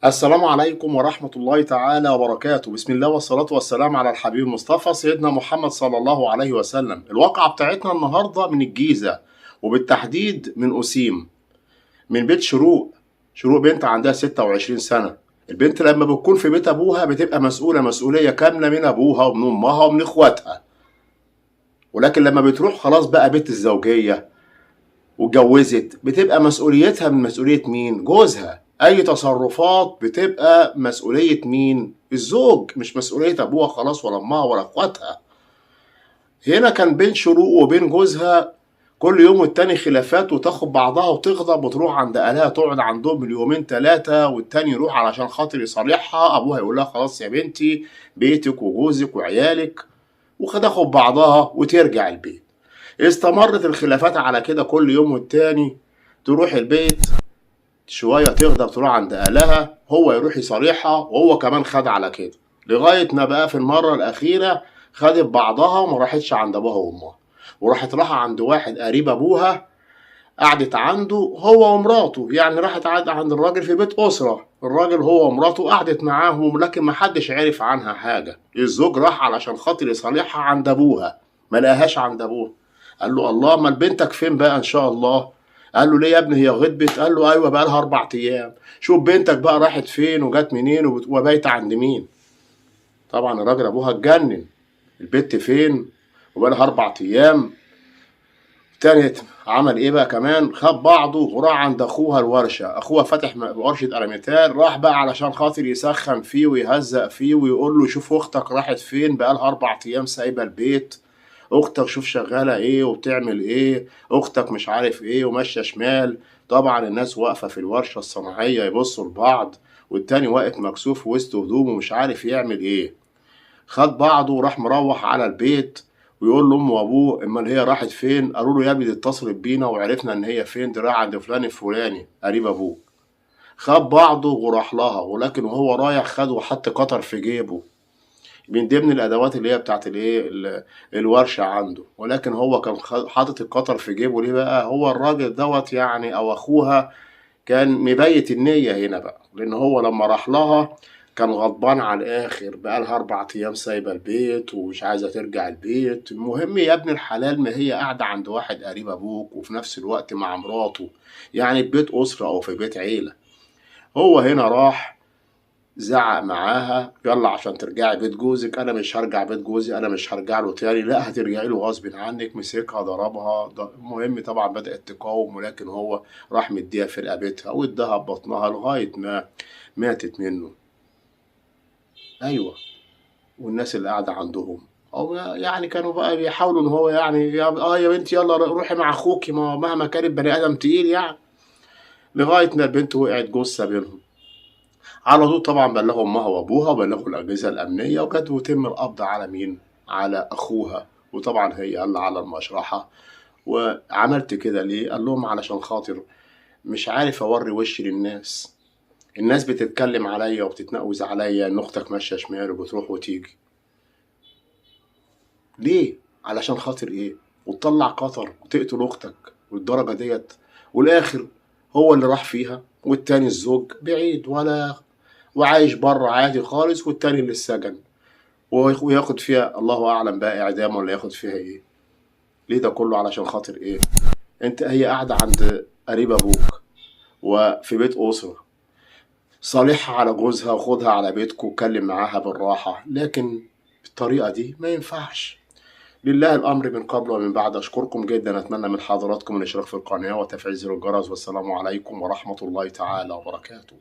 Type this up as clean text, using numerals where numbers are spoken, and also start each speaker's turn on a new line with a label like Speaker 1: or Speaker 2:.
Speaker 1: السلام عليكم ورحمة الله تعالى وبركاته. بسم الله والصلاة والسلام على الحبيب المصطفى سيدنا محمد صلى الله عليه وسلم. الواقعة بتاعتنا النهاردة من الجيزة، وبالتحديد من أوسيم، من بيت شروق. شروق بنت عندها 26 سنة. البنت لما بتكون في بيت أبوها بتبقى مسؤولة مسؤولية كاملة من أبوها ومن أمها ومن إخواتها، ولكن لما بتروح خلاص بقى بيت الزوجية واتجوزت بتبقى مسؤوليتها من مسؤولية مين؟ جوزها. أي تصرفات بتبقى مسؤولية مين؟ الزوج، مش مسؤولية أبوها خلاص ولا أمها ولا أخواتها. هنا كان بين شروق وبين جوزها كل يوم والتاني خلافات، وتاخد بعضها وتغضب وتروح عند أهلها تقعد عندهم اليومين ثلاثة، والتاني يروح علشان خاطر يصالحها. أبوها يقول لها خلاص يا بنتي بيتك وجوزك وعيالك، وتاخد بعضها وترجع البيت. استمرت الخلافات على كده، كل يوم والتاني تروح البيت شوية تغضب تروح عند أهلها، هو يروح يصالحها، وهو كمان خد على كده، لغاية ما بقى في المرة الأخيرة خدت بعضها وما راحتش عند أبوها وأمها، وراحت راحة عند واحد قريب أبوها، قعدت عنده هو ومراته. يعني راحت قعدت عند الراجل في بيت أسرة، الراجل هو ومراته قعدت معاهم، لكن ما حدش عرف عنها حاجة. الزوج راح علشان خاطر يصالحها عند أبوها، ما لقاهاش عند أبوها. قال له الله، ما بنتك فين بقى إن شاء الله؟ قال له ليه يا ابني هي غضبت؟ قال له ايوه بقى لها 4 ايام، شوف بنتك بقى راحت فين وجت منين وبايته عند مين. طبعا الراجل ابوها اتجنن، البت فين وبقى لها 4 ايام. تاني عمل ايه بقى كمان؟ خد بعضه وراح عند اخوها الورشة، اخوها فاتح ورشه الميتال، راح بقى علشان خاطر يسخن فيه ويهزق فيه ويقول له شوف اختك راحت فين، بقى لها 4 ايام سايبه البيت، اختك شوف شغالة ايه وبتعمل ايه، اختك مش عارف ايه وماشية شمال. طبعا الناس واقفة في الورشة الصناعية يبصوا لبعض، والتاني واقف مكسوف وسط هدومه مش عارف يعمل ايه. خد بعضه وراح مروح على البيت ويقول لامه وابوه امال هي راحت فين؟ قالوا له يا ابني دي اتصلت بينا وعرفنا ان هي فين، دي رايحة عند فلان الفلاني قريب ابوه. خد بعضه وراح لها، ولكن وهو رايح خد وحط قطر في جيبه من ضمن الادوات اللي هي بتاعت الايه الورشة عنده، ولكن هو كان حاطط القطر في جيبه ليه بقى؟ هو الراجل دوت يعني او اخوها كان مبيت النية هنا بقى، لان هو لما راح لها كان غضبان على الاخر، بقى لها 4 ايام سايبه البيت ومش عايزه ترجع البيت. المهم يا ابن الحلال ما هي قاعدة عند واحد قريب ابوك وفي نفس الوقت مع مراته، يعني في بيت اسره او في بيت عيله. هو هنا راح زعق معاها، يلا عشان ترجعي بيت جوزك، انا مش هرجع بيت جوزي، انا مش هرجع له تاني، لا هترجعي له غصب عنك. مسكها ضربها، المهم طبعا بدأت تقاوم، ولكن هو راح مديها في رقبتها واداها ببطنها لغاية ما ماتت منه. ايوه، والناس اللي قاعدة عندهم او يعني كانوا بقى بيحاولوا ان هو يعني يا بنتي يلا روحي مع اخوكي، ما مهما كانت بني ادم تقيل يعني، لغاية ما البنت وقعت جثة بينهم. على طول طبعا بلغوا امها وابوها وبلغوا الاجهزة الامنية، وكانت وتم القبض على مين؟ على اخوها. وطبعا هي قال على المشرحه. وعملت كده ليه؟ قال لهم علشان خاطر مش عارف اوري وشي للناس، الناس بتتكلم عليا وبتتنقوز عليا ان اختك ماشية شمال وبتروح وتيجي. ليه؟ علشان خاطر ايه؟ وتطلع قطر وتقتل اختك والدرجة ديت، والاخر هو اللي راح فيها، والتاني الزوج بعيد ولا وعايش بره عادي خالص، والتاني اللي السجن وياخد فيها الله اعلم بقى اعدام ولا ياخد فيها ايه. ليه ده كله؟ علشان خاطر ايه؟ انت هي قاعدة عند قريب ابوك وفي بيت اسره، صالحها على جوزها وخدها على بيتكم واتكلم معاها بالراحة، لكن بالطريقة دي ما ينفعش. لله الأمر من قبل ومن بعد. أشكركم جدا، أتمنى من حضراتكم الاشتراك في القناة وتفعيل زر الجرس، والسلام عليكم ورحمة الله تعالى وبركاته.